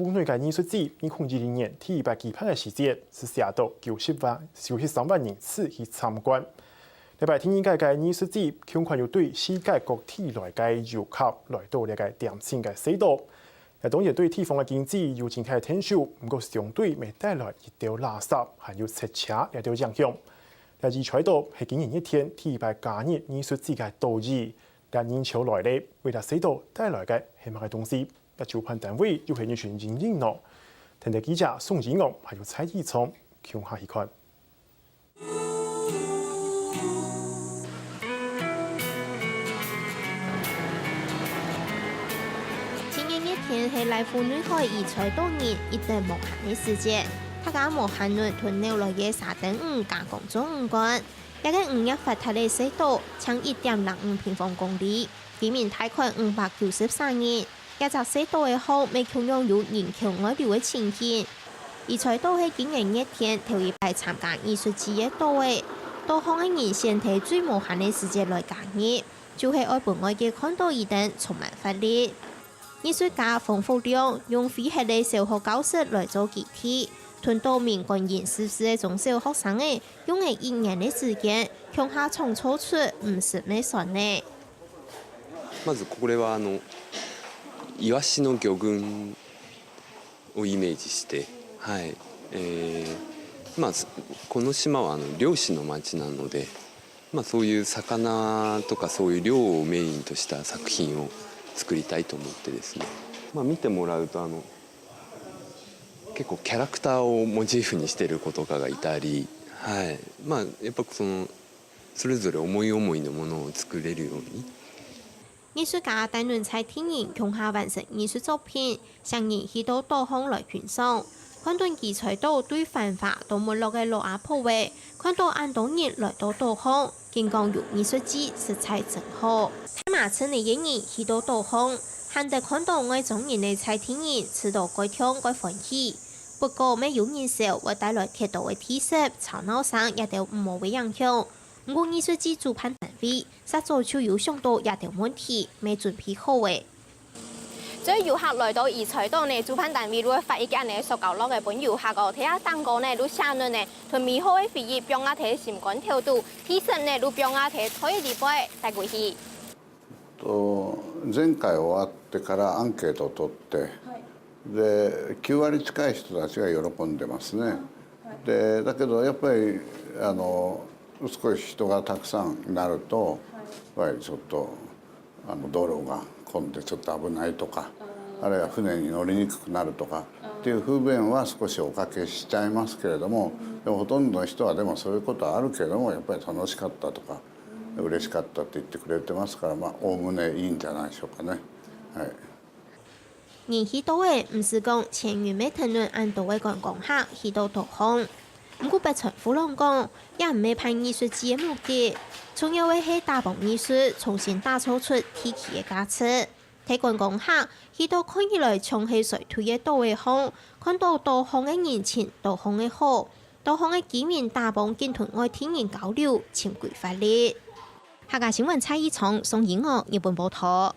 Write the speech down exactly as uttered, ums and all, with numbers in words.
國內个藝術節，二空二二年第一擺舉辦个時節，係寫到九十萬、九十三萬人次去參觀。這擺第二屆个藝術節，共款有對世界各地來个遊客來到這个恬靜个西島。這當然對地方个經濟有真大个𢯭手，毋過相對乜帶來一兜垃圾，還有塞車這兜影響。這怡彩島係今年熱天第一擺加入藝術節个島嶼， 這人潮來咧，為這西島帶來个係麼个東西？這主辦單位又係一群人影呢？聽聽記者宋怡昂還有蔡義聰共下去看。今年熱天係來福內海怡彩島人一等無閒个時節，大家無閒論同扭來个沙丁魚加工做魚乾。 這个漁業發達个西島，淨一點零五平方公里，居民大概五百九十儕人。這隻西島个項，乜共樣有人口外流个情形。怡彩島係今年熱天頭一擺參加藝術節个島仔，島項个人選在最無閒个時節來加入，就係愛分外界看著佢等充滿活力。 藝術家方福亮用廢忒个小學教室來做基地，同島民管嚴實施个中小學生仔用了一年个時間，共下創造出毋識个酸奶。まずこれはあのイワシの魚群をイメージして、はい、えー、まあこの島はあの漁師の町なので、まあそういう魚とかそういう漁をメインとした作品を作りたいと思ってですね、まあ見てもらうとあの結構キャラクターをモチーフにしてる子とかがいたり、はい、まあやっぱそのそれぞれ思い思いのものを作れるように。 藝術家帶等在地人共下完成藝術作品，吸引人去到島項來欣賞。看等怡彩島對繁華到沒落个老阿婆仔，看著恁多人來到島項，緊講有藝術節實在真好。大馬村个人去到島項，還得看著外庄人个在地人，試著蓋暢蓋歡喜。不過，乜有人笑會帶來忒多个地色，吵鬧聲這兜毋好个影響。 毋過藝術節主辦單位，煞早就有想著這兜問題，乜準備好了。所以遊客來到怡彩島呢，主辦單位就會發一件呢塑膠橐仔分遊客哦，在該頂高呢就寫等呢，同美好个回憶放啊在心肝頭肚，地色呢就放啊在袋裡背，帶歸去。と前回終わってからアンケートを取って、で、きゅう割近い人たちが喜んでますね。で、だけどやっぱりあの少し人がたくさんになると、やっぱりちょっとあの道路が混んでちょっと危ないとか、あるいは船に乗りにくくなるとかっていう不便は少しおかけしちゃいますけれども、でもほとんどの人はでもそういうことはあるけれども、やっぱり楽しかったとか、嬉しかったって言ってくれてますから、まあ概ねいいんじゃないでしょうかね。はい。 人去島仔，毋使講千元乜等等恁多个觀光客去到島項。毋過北川富朗講，這毋係辦藝術節个目的，重要个係打幫藝術重新打造出地區个價值。在觀光客去到看起來像係衰退个島仔項，看著島項个人情、島項个好，島項个居民打幫緊同外地人交流，尋歸活力。客家新聞蔡義聰、宋英娥，日本報導。